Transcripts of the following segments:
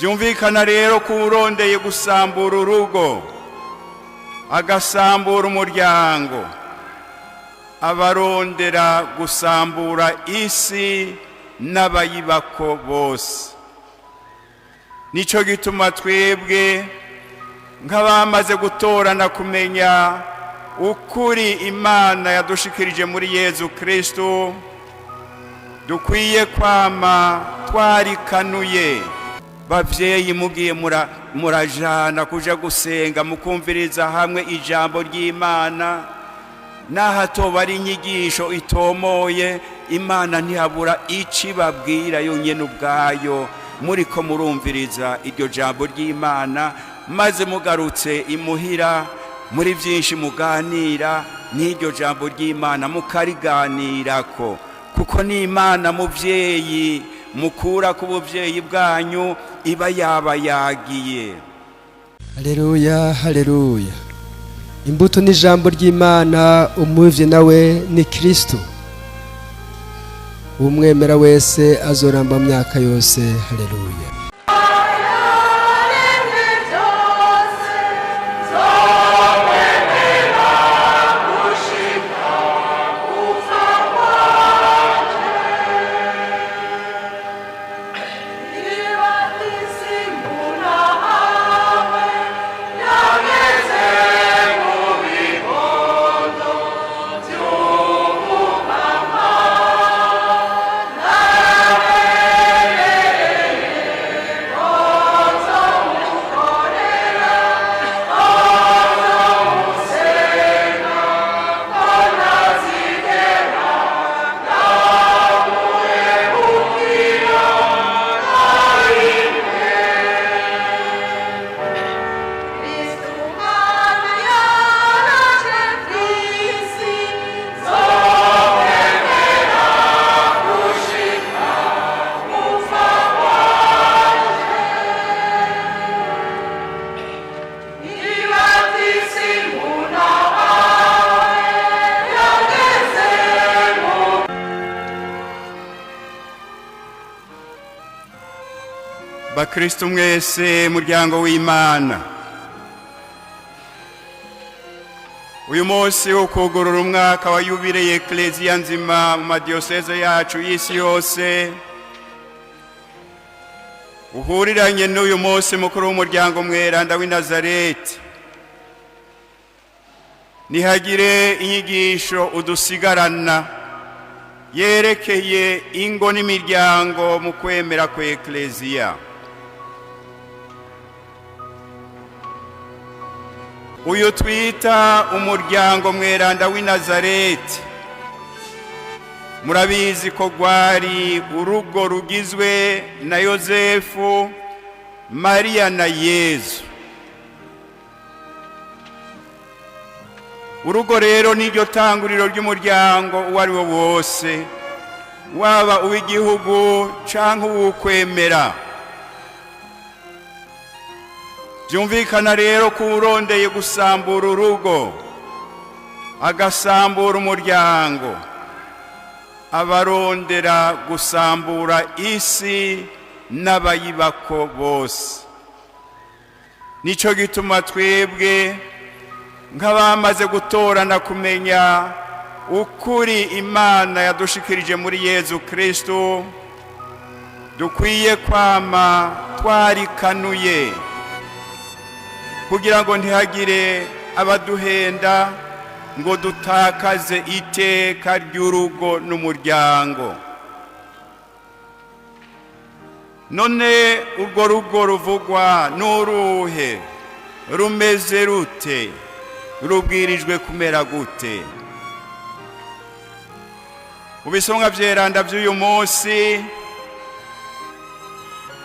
Byumvikana rero ko urondeye gusambura urugo, agasambura umuryango, abarondera gusambura isi n'abayibako bose. Nicyo gituma twebwe nk'abamaze gutorana kumenya ukuri Imana yadushikirije muri Yezu Kristo, dukwiye kwama twarikanuye. Bavyeyi, mugiye murajana kuja gusenga, mukumviriza hamwe ijambo ry'Imana, n'aho ari inyigisho itomoye, Imana ntihabura icibabwira yonyene ubwayo muriko murumviriza iryo jambo ry'Imana. Maze mugarutse imuhira, muri byinshi muganira n'iryo jambo ry'Imana, mukariganirako, kuko n'Imana muvyeyi mukura ku buvyeyi bwanyu iba yabayagiye. Haleluya, haleluya! Imbuto ni ijambo ry'Imana, umuvyi nawe ni Kristo. Umwemera wese azoramba mu myaka yose. Haleluya! Bakristo mwese, muryango w'Imana, uyu munsi wo kugurura umwaka wa yubile y'Ekleziya nzima mu madiyoseze yacu y'isi yose uhuriranye n'uyu munsi mukuru w'umuryango mweranda w'i Nazareti, nihagire inyigisho udusigarana yerekeye ingo n'imiryango mu kwemera kwa Ekleziya. Uyu twita umuryango mweranda w'i Nazareti, murabizi ko rwari urugo rugizwe na Yozefu, Mariya na Yezu. Urugo rero niryo tanguriro ry'umuryango uwo ari wo wose, waba uw'igihugu canke uw'ukwemera. Byumvikana rero ko urondeye gusambura urugo, agasambura umuryango, abarondera gusambura isi n'abayibako bose. Nicyo gituma twebwe nk'abamaze gutorana kumenya ukuri Imana yadushikirije muri Yezu Kristo, dukwiye kwama twarikanuye kugira ngo ntihagire abaduhenda ngo dutakaze iteka ry'urugo n'umuryango. None urwo rugo ruvugwa n'uruhe? Rumeze rute? Rubwirijwe kumera gute? Mu bisomwa vyeranda vy'uyu munsi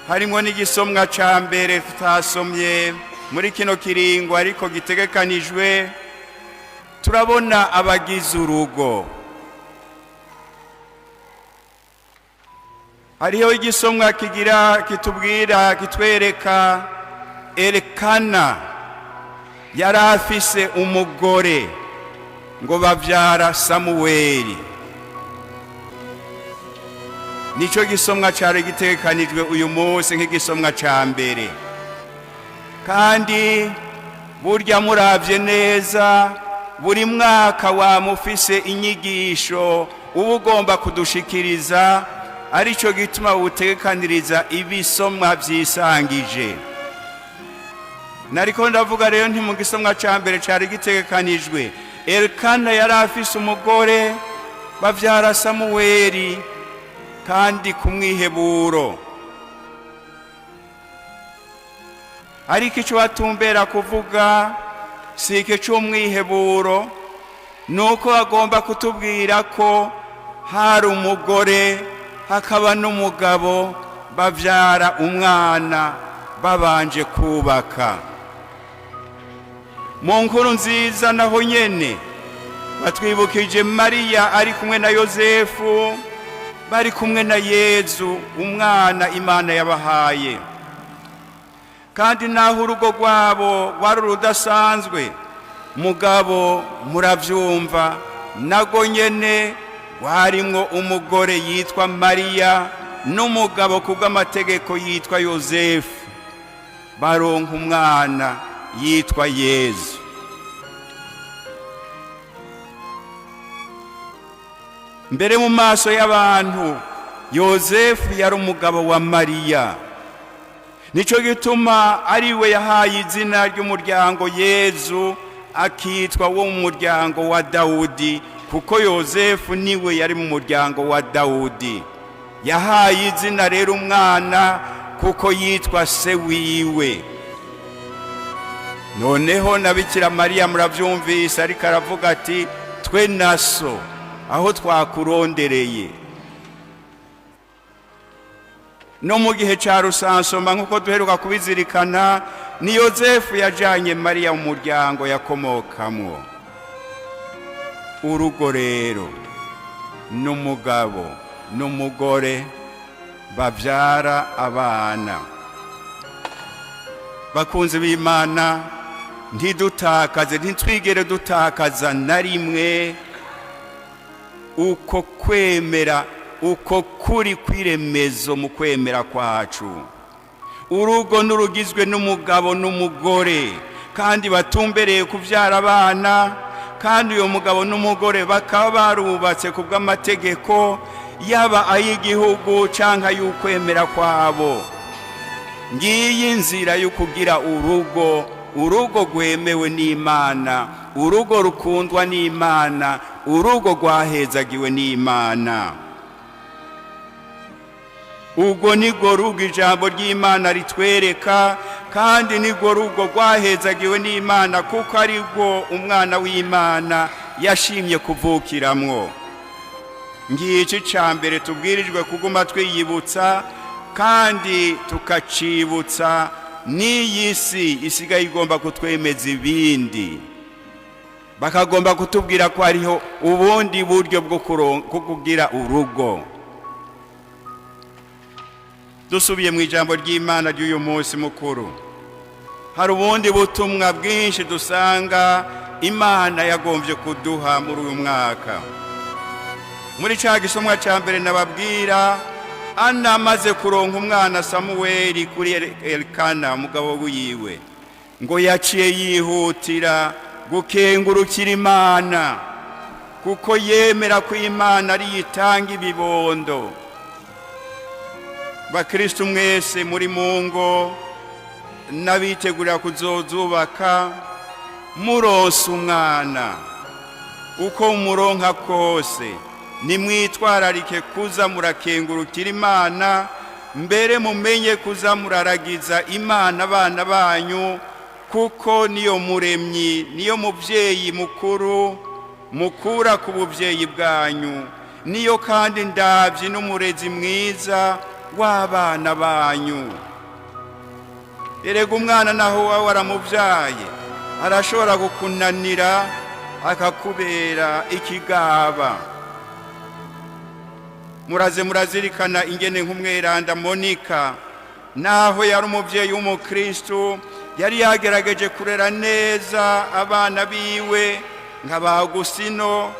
harimwo n'igisomwa ca mbere tutasomye muri kino kiringo ariko gitegekanijwe. Turabona abagize urugo. Hariho igisomwa kigira kitubwira, kitwereka Elikana yari afise umugore ngo babyara Samuweli. Nicyo gisomwa cyari gitekanijwe uyu munsi nk'igisomwa cya mbere. Kandi burya murabye neza, buri mwaka wamufise inyigisho uba ugomba kudushikiriza, aricyo gituma utekaniriza ibisomwa byisangije. Nariko ndavuga rero nti mu gisomwa cya mbere cyari gitegekanijwe, Elikana yari afise umugore, bavyara Samuweli, kandi ku mwiheburo. Ariko icyo batumbera kuvuga si iki cy'umwiheburo, ni uko bagomba kutubwira ko hari umugore hakaba n'umugabo, babyara umwana babanje kubaka. Mu nkuru nziza naho nyene batwibukije Mariya ari kumwe na Yozefu, bari kumwe na Yezu umwana Imana yabahaye. Kandi naho urugo rwabo rwari rudasanzwe, mugabo murabyumva, nago nyene rwarimwo umugore yitwa Mariya n'umugabo kubw'amategeko yitwa Yozefu, baronka umwana yitwa Yezu. Mbere mu maso y'abantu Yozefu yari umugabo wa Mariya, nicyo gituma ari we yahaye izina ry'umuryango Yezu, akitwa wo mu muryango wa Dawudi, kuko Yozefu niwe yari mu muryango wa Dawudi. Yahaye izina rero umwana kuko yitwa se wiwe. Noneho na Bikira Mariya murabyumvise, ariko aravuga ati twe na so aho twakurondereye. No mu gihe cya rusansoma, nk'uko duheruka kubizirikana, ni Yozefu yajyanye Mariya mu muryango yakomokamwo. Urugo rero n'umugabo n'umugore babyara abana. Bakunzi b'Imana, ntidutakaze, ntitwigere dutakaza na rimwe uko kwemera, uko kuri kw'iremezo mu kwemera kwacu. Urugo n'urugizwe n'umugabo n'umugore kandi batumbereye kubyara abana, kandi uyu mugabo n'umugore bakaba barubatse ku bw'amategeko, yaba ay'igihugu cyangwa ay'ukwemera kwabo. Ngiyi inzira yo kugira urugo, urugo rwemewe n'Imana, urugo rukundwa n'Imana, urugo rwahezagiwe n'Imana. Ubwo nibwo rugo ijambo ry'Imana ritwereka, kandi nibwo rugo rwahezagiwe n'Imana, kuko ari rwo umwana w'Imana yashimye kuvukiramwo. Ngiki cya mbere tubwirijwe kuguma twiyibutsa kandi tukacibutsa n'iyi si isigaye igomba kutwemeza ibindi, bakagomba kutubwira ko hariho ubundi buryo bwo kugira urugo. Dusubiye mu ijambo ry'Imana ry'uyu munsi mukuru, hari ubundi butumwa bwinshi dusanga Imana yagombye kuduha muri uyu mwaka. Muri cya gisomwa cya mbere nababwira, Ana amaze kuronka umwana Samuweli kuri Elikana umugabo wiwe, ngo yaciye yihutira gukengurukira Imana, kuko yemera ko Imana ariyo itanga ibibondo. Bakristu mwese muri mu ngo n'abitegurira kuzozubaka, muronse umwana uko muronka kose, nimwitwararike kuza murakengurukira Imana, mbere mumenye kuza muraragiza Imana abana banyu, kuko niyo muremyi, niyo mubyeyi mukuru mukura ku bubyeyi bwanyu, niyo kandi ndabyi n'umurezi mwiza w'abana banyu. Erega umwana naho waba waramubyaye arashobora kukunanira akakubera ikigaba. Muraze murazirikana ingene nk'umweranda Monika, naho yari umubyeyi w'umukristu, yari yagerageje kurera neza abana biwe nka ba Agusino,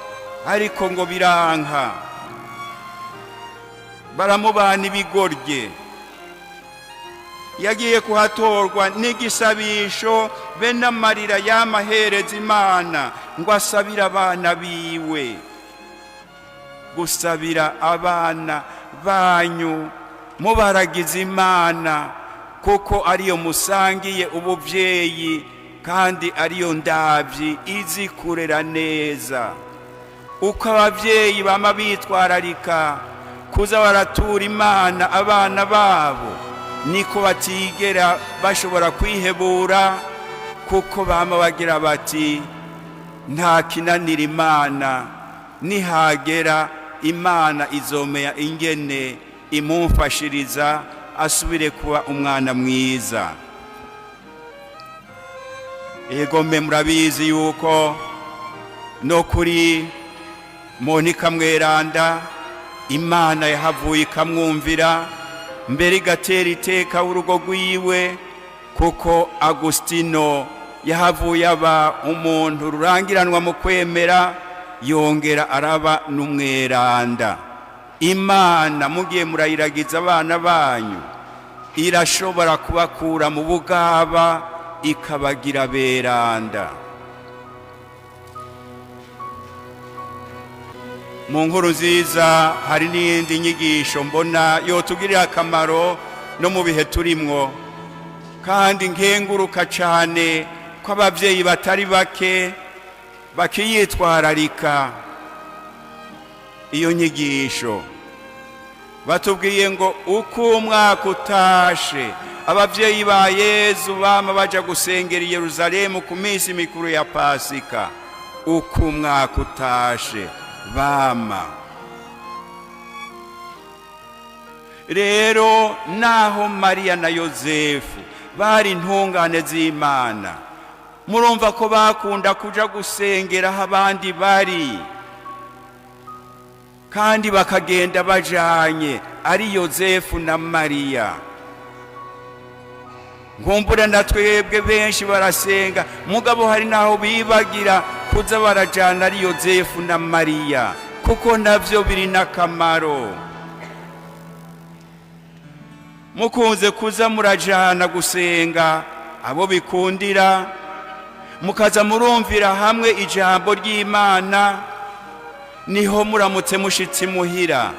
ariko ngo biranka. Baramubana ibigorye. Yagiye kuhatorwa n'igisabisho be n'amarira y'amahereza Imana ngo asabire abana biwe. Gusabira abana banyu mubaragiza Imana, kuko ariyo musangiye ubuvyeyi kandi ariyo ndavyi izi kurera neza. Uko abavyeyi bama bitwararika kuza baratura Imana abana babo, niko batigera bashobora kwihebura, kuko bama bagira bati: "Nta kinanira Imana, nihagera Imana izomenya ingene imumfashiriza asubire kuba umwana mwiza." Egome, murabizi yuko no kuri Monika Mweranda Imana yahavuye ikamwumvira, mbere igatera iteka urugo rwiwe, kuko Agustino yahavuye aba umuntu rurangiranwa mu kwemera, yongera araba n'umweranda. Imana mugiye murayiragiza abana banyu, irashobora kubakura mu bugaba ikabagira beranda. Mu nkuru nziza hari n'iyindi nyigisho mbona yotugirira akamaro no mu bihe turimwo, kandi nkenguruka cyane ko ababyeyi batari bake bakiyitwararika iyo nyigisho. Batubwiye ngo uko umwaka utashe, ababyeyi ba Yezu bama baja gusengera i Yeruzalemu ku minsi mikuru ya Pasika. Uko umwaka utashe bama rero, naho Mariya na Yozefu bari intungane z'Imana, murumva ko bakunda kuja gusengera aho abandi bari, kandi bakagenda bajanye ari Yozefu na Mariya. Nkumbura na twebwe benshi barasenga, mugabo hari n'aho bibagira kuza barajana ari Yozefu na Mariya, kuko navyo biri n'akamaro. Mukunze kuza murajana gusenga abo bikundira, mukaza murumvira hamwe ijambo ry'Imana, niho muramutse mushitsi muhira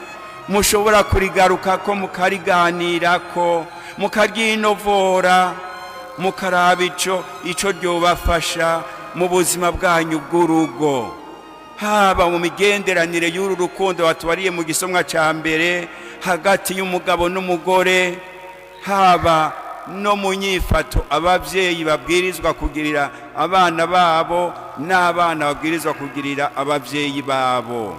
mushobora kurigarukako, mukariganirako, mukaryinovora, mukaraba ico ryobafasha mu buzima bwanyu bw'urugo, haba mu migenderanire y'uru rukundo batubariye mu gisomwa ca mbere hagati y'umugabo n'umugore, haba no mu nyifato ababyeyi babwirizwa kugirira abana babo n'abana babwirizwa kugirira ababyeyi babo.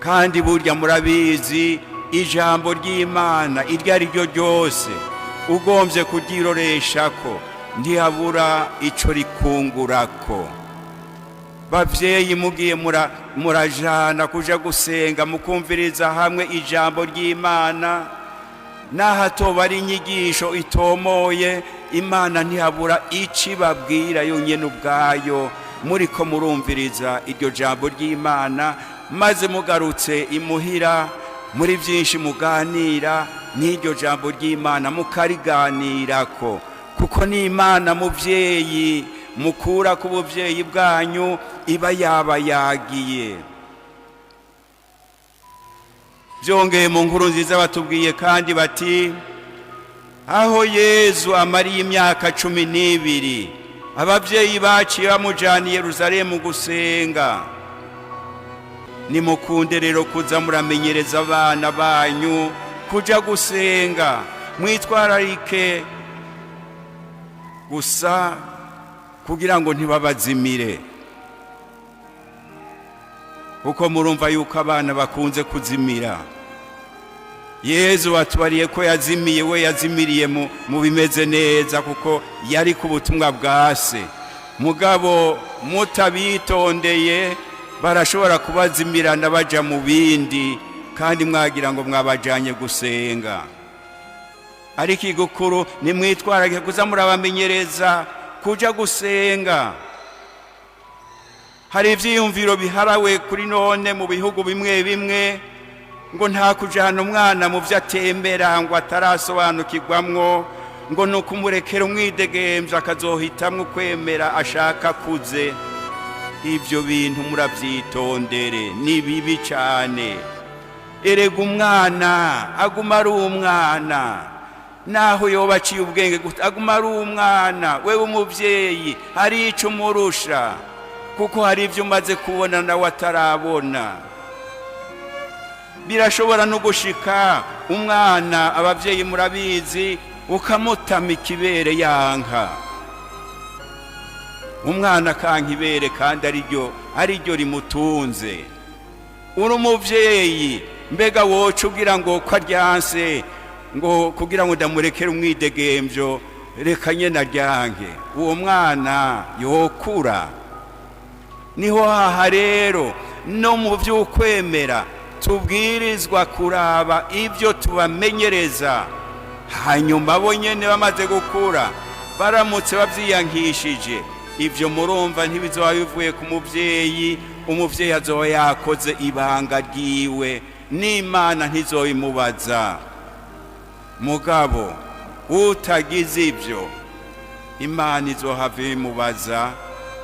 Kandi burya murabizi, ijambo ry'Imana iryo ari ryo ryose ugombye kuryiroreshako ntihabura ico rikungurako. Bavyeyi, mugiye murajana kuja gusenga, mukumviriza hamwe ijambo ry'Imana, n'ahatoba ari inyigisho itomoye, Imana ntihabura icibabwira yonyene ubwayo muriko murumviriza iryo jambo ry'Imana. Maze mugarutse imuhira, muri byinshi muganira n'iryo jambo ry'Imana mukariganirako, kuko n'Imana muvyeyi mukura ku buvyeyi bwanyu iba yaba yagiye. Byongeye, mu nkuru nziza batubwiye kandi bati aho Yezu amariye imyaka 12, ababyeyi baciye bamujana i Yeruzalemu gusenga. Nimukunde rero kuza muramenyereza abana banyu kuja gusenga, mwitwararike gusa kugira ngo ntibabazimire, kuko murumva yuko abana bakunze kuzimira. Yezu batubariye ko yazimiye, we yazimiriye mu bimeze neza, kuko yari ku butumwa bwa se. Mugabo mutabitondeye barashobora kubazimirana baja mu bindi, kandi mwagira ngo mwabajanye gusenga. Ariko igukuru, nimwitwararike kuza murabamenyereza kuja gusenga. Hari ivyiyumviro biharawe kuri none mu bihugu bimwe bimwe. Ngo nta kujyana umwana mu byo atembera, ngo atarasobanukirwamwo, ngo ni ukumurekera umwidegembyo, akazohitamwo kwemera ashaka akuze. Ibyo bintu murabyitondere, ni bibi cyane. Erega umwana aguma ari umwana, naho yoba aciye ubwenge gute, aguma ari umwana. Wewe umubyeyi hari icyo umurusha, kuko hari ibyo umaze kubona nawe atarabona. Birashobora no gushika umwana, ababyeyi murabizi, ukamutama ikibere yanka. Umwana akanka ibere kandi ariryo rimutunze. Uri umubyeyi, mbega woca ugira ngo ko aryanse, ngo kugira ngo ndamurekere umwidegembyo, reka nyine aryanke? Uwo mwana yokura niho haha. Rero no mu by'ukwemera tubwirizwa kuraba ibyo tubamenyereza, hanyuma bo nyine bamaze gukura, baramutse babyiyankishije, ibyo murumva ntibizoba bivuye ku mubyeyi. Umubyeyi azoba yakoze ibanga ryiwe, n'Imana ntizobimubaza. Mugabo utagize ibyo, Imana izohava ibimubaza,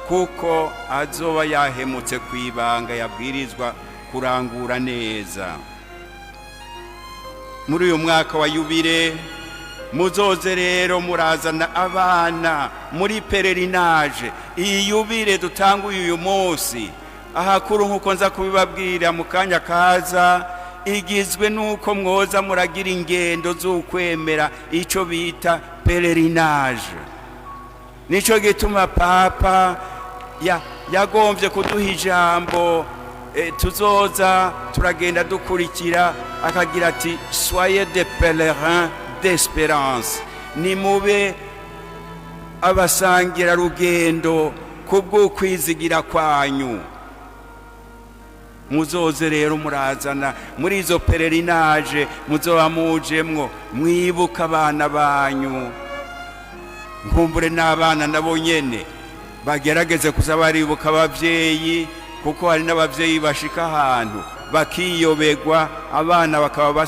kuko azoba yahemutse ku ibanga yabwirizwa kurangura neza. Muri uyu mwaka wa yubile, muzoze rero murazana abana muri pèlerinage. Iyi yubile dutanguye uyu munsi, ahakuru nk'uko nza kubibabwira mu kanya kaza, igizwe n'uko mwoza muragira ingendo z'ukwemera, icyo bita pèlerinage. Nicyo gituma Papa yagombye kuduha ijambo tuzoza turagenda dukurikira, akagira ati: "Soyez des pèlerins d'espérance", nimube abasangirarugendo kubw'ukwizigira kwanyu. Muzoze rero murazana muri izo pèlerinage muzoba mujemwo, mwibuka abana banyu. Nkumbure n'abana nabo nyene bagerageze kuza baribuka ababyeyi, kuko hari n'ababyeyi bashika ahantu bakiyobegwa, abana bakaba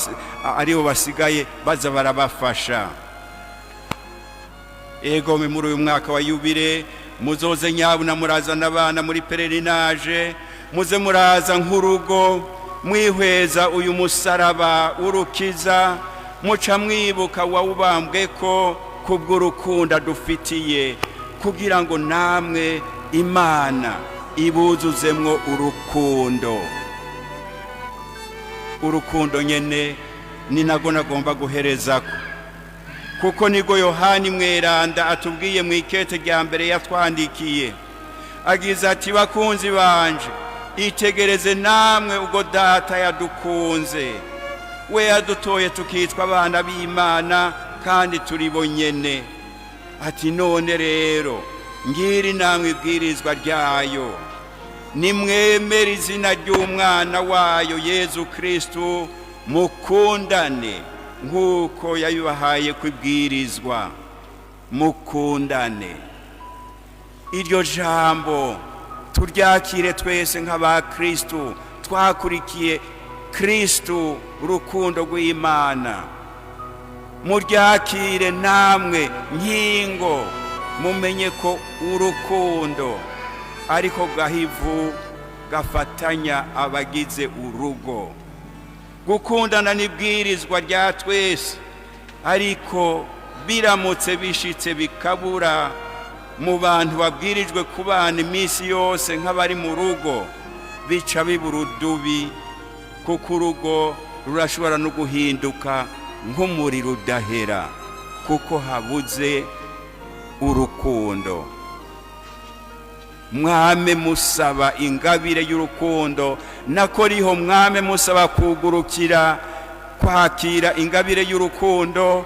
aribo basigaye baza barabafasha. Ego, muri uyu mwaka wa yubile muzoze nyabuna murazana abana muri pèlerinage. Muze muraza nk'urugo, mwihweza uyu musaraba w'urukiza, muca mwibuka wawubambwe ko kubw'urukundo dufitiye, kugira ngo namwe Imana ibuzuzemwo urukundo. Urukundo nyene ni nago nagomba guherezako, kuko nibwo Yohani Mweranda atubwiye mu ikete rya mbere yatwandikiye. Agize ati: "Bakunzi banje, itegereze namwe ubwo Data yadukunze, we yadutoye tukitwa abana b'Imana, kandi turi bo nyene." Ati: "None rero ngiri namwe ibwirizwa ryayo: nimwemere izina ry'umwana wayo Yezu Kristu, mukundane nk'uko yabibahaye kwibwirizwa, mukundane." Iryo jambo turyakire twese nk'abakristu twakurikiye Kristu, urukundo rw'Imana. Muryakire namwe nkingo, mumenye ko urukundo ariko gahivu gafatanya abagize urugo. Gukundana n'ibwirizwa rya twese, ariko biramutse bishitse bikabura mu bantu babwirijwe kubana iminsi yose nk'abari mu rugo, bica biba urudubi, kuko urugo rurashobora no guhinduka nk'umuriro udahera kuko habuze urukundo. Mwame musaba ingabire y'urukundo, nako riho mwame musaba kugurukira kwakira ingabire y'urukundo,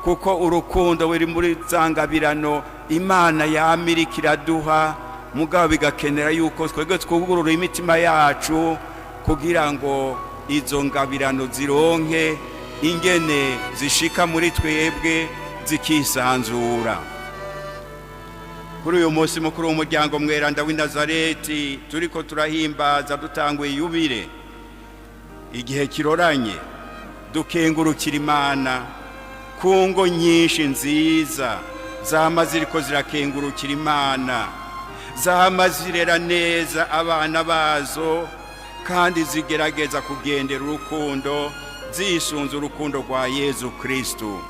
kuko urukundo ruri muri za ngabirano Imana yamirika iraduha, mugabo bigakenera yuko twebwe twugurura imitima yacu kugira ngo izo ngabirano zironke ingene zishika muri twebwe zikisanzura. Kuri uyu munsi mukuru w'umuryango mweranda w'i Nazareti turiko turahimbaza, dutanguye yubile, Igihe kiroranye, dukengurukira Imana ku ngo nyinshi nziza zama ziriko zirakengurukira Imana, zama zirera neza abana bazo kandi zigerageza kugendera urukundo, zisunze urukundo rwa Yezu Kristu,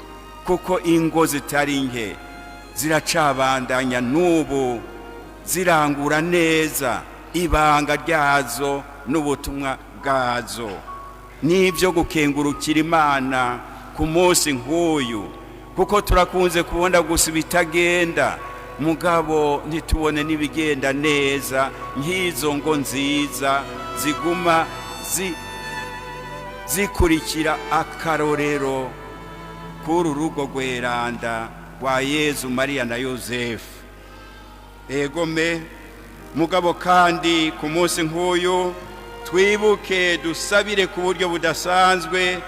kuko ingo zitari nke ziracabandanya n'ubu zirangura neza ibanga ryazo n'ubutumwa bwazo. N'ibyo gukengurukira Imana ku munsi nk'uyu, kuko turakunze kubona gusa ibitagenda, mugabo ntitubone n'ibigenda neza, nk'izo ngo nziza ziguma zikurikira akarorero k'uru rugo rweranda rwa Yezu, Mariya na Yosefu. Egome mugabo, kandi ku munsi nk'uyu twibuke dusabire ku buryo budasanzwe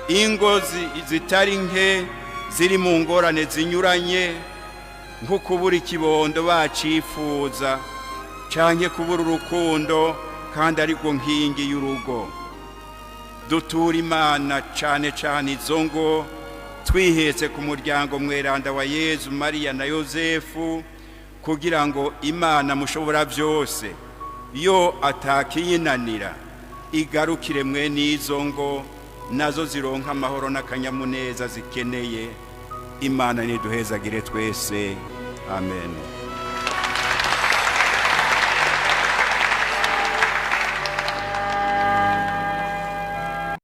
ingo zitari nke ziri mu ngorane zinyuranye, nko kubura ikibondo bacifuza, canke kubura urukundo kandi ariko nkingi y'urugo. Dutura Imana cane cane izo ngo, twihetse ku muryango mweranda wa Yezu, Mariya na Yosefu, kugira ngo Imana mushobora byose, yo atakiyinanira, igarukire mwe n'izo ngo, nazo zironka amahoro n'akanyamuneza zikeneye. Imana niduhezagire twese. Amen.